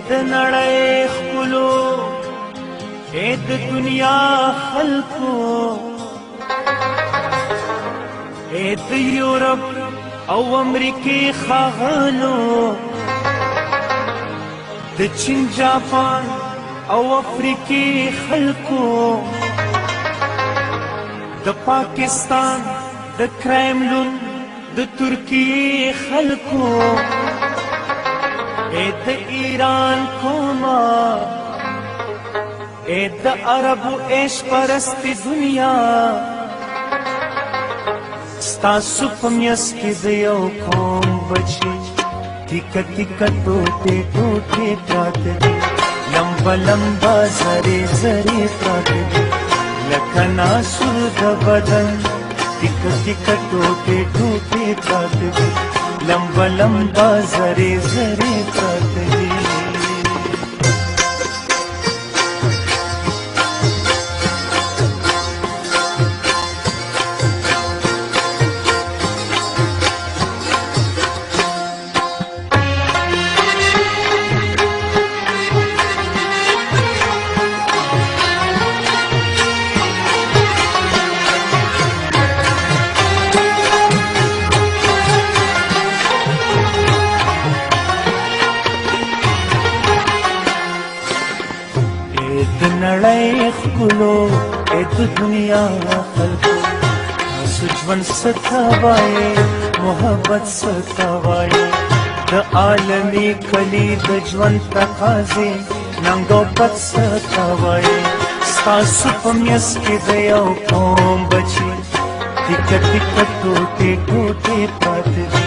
د نړۍ ښکلو، اے د دنیا خلکو، اے د یورپ او امریکې ښاغلو، د چین، جاپان او افریقې خلکو، د پاکستان، د کرملون، د ترکیې خلکو، اے د ایران کوما، اے د عربو عیش پرست دنیا، ستاسو په میاس کې د یو قوم بچي تیکه تیکه ټوټې ټوټې پراته دي، لمبه لمبه ذرې ذرې پراته دي، لکه ناسور د بدن تیکه تیکه ټوټې ټوټې پراته دي، لمبه لمبه ذرې ذرې پراته دي. د نړۍ ښکلو، اے د دنیا خلکو، تاسو ژوند څه ته وایې، محبت څه ته وایې؟ د عالمي کلي د ژوند تقاضې، ننګ او پت څه ته وایې؟ ستاسو په میاس کې د یو قوم بچي تیکه تیکه ټوټې ټوټې پراته دي،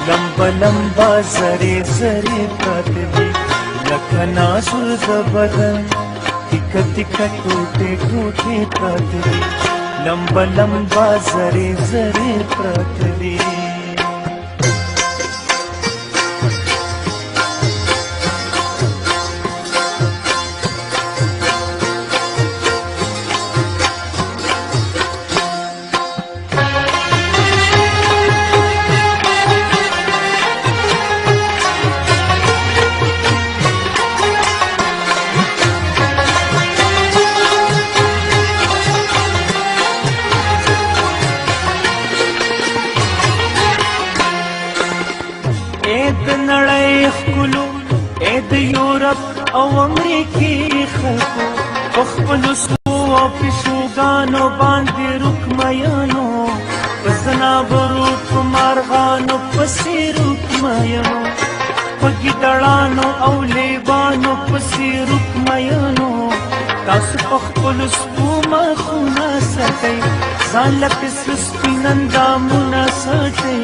لمبه لمبه ذرې ذرې پراته دي، لکه ناسور د بدن تیکه تیکه ټوټې ټوټې پراته دي، لمبه لمبه ذرې ذرې پراته دي. اے د نړۍ ښکلو، اے د یورپ او امریکې خلکو، په خپلو سپو او پیشوګانو باندې روک میانو، په ځناورو، په مارغانو پسې روک میانو، په ګیدړانو او لیوانو پسې روک میانو، تاسو په خپلو سپو مخونه ساتئ، ځان له پسې سپین اندامونه ساتئ،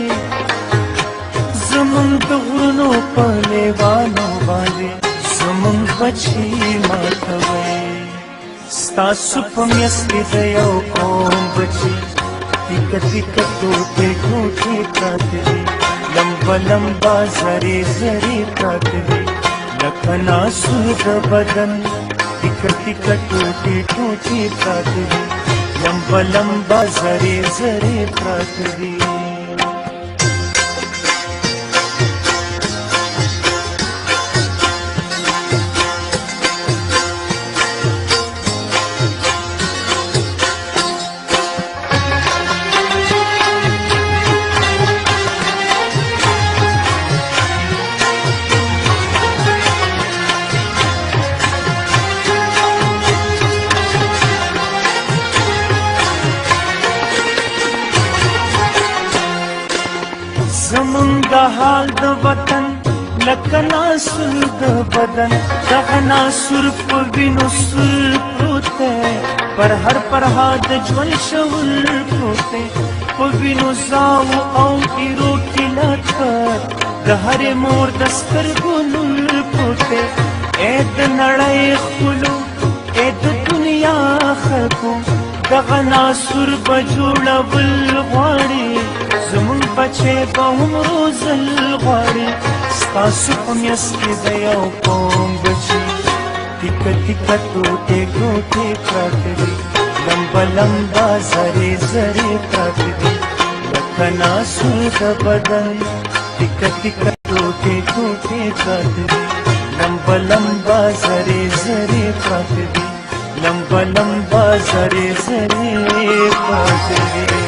زمونږ د غرونو په لیوانو باندې زمونږ بچي ماتوئ. ستاسو په میاس کې د یو قوم بچي تیکه تیکه ټوټې ټوټې پراته دي، لمبه لمبه ذرې ذرې پراته دي، لکه ناسور د بدن تیکه تیکه ټوټې ټوټې پراته دي، لمبه لمبه ذرې ذرې پراته دي. زمونږ حال د وطن لکه ناسور د بدن، دغه ناسور په وینو سور پروت دی، پر هر پرها د ژوند شعور پروت دی، په وینو زاو او ایرو کې لکه د هرې مور د سترګو نور پروت دی. اے د نړۍ ښکلو، اے د دنیا خلکو، دغه ناسور به جوړول غواړي، زمونږ بچی به هم روزل غواړي، ستاسو په میاس کې د یو قوم بچي تیکه تیکه ټوټې ټوټې پراته دي، لمبه لمبه ذرې ذرې پراته دي، لکه ناسور د بدن تیکه تیکه ټوټې ټوټې پراته دي، لمبه لمبه زری زری پراته دي، لمبه لمبه زری زری پراته دي.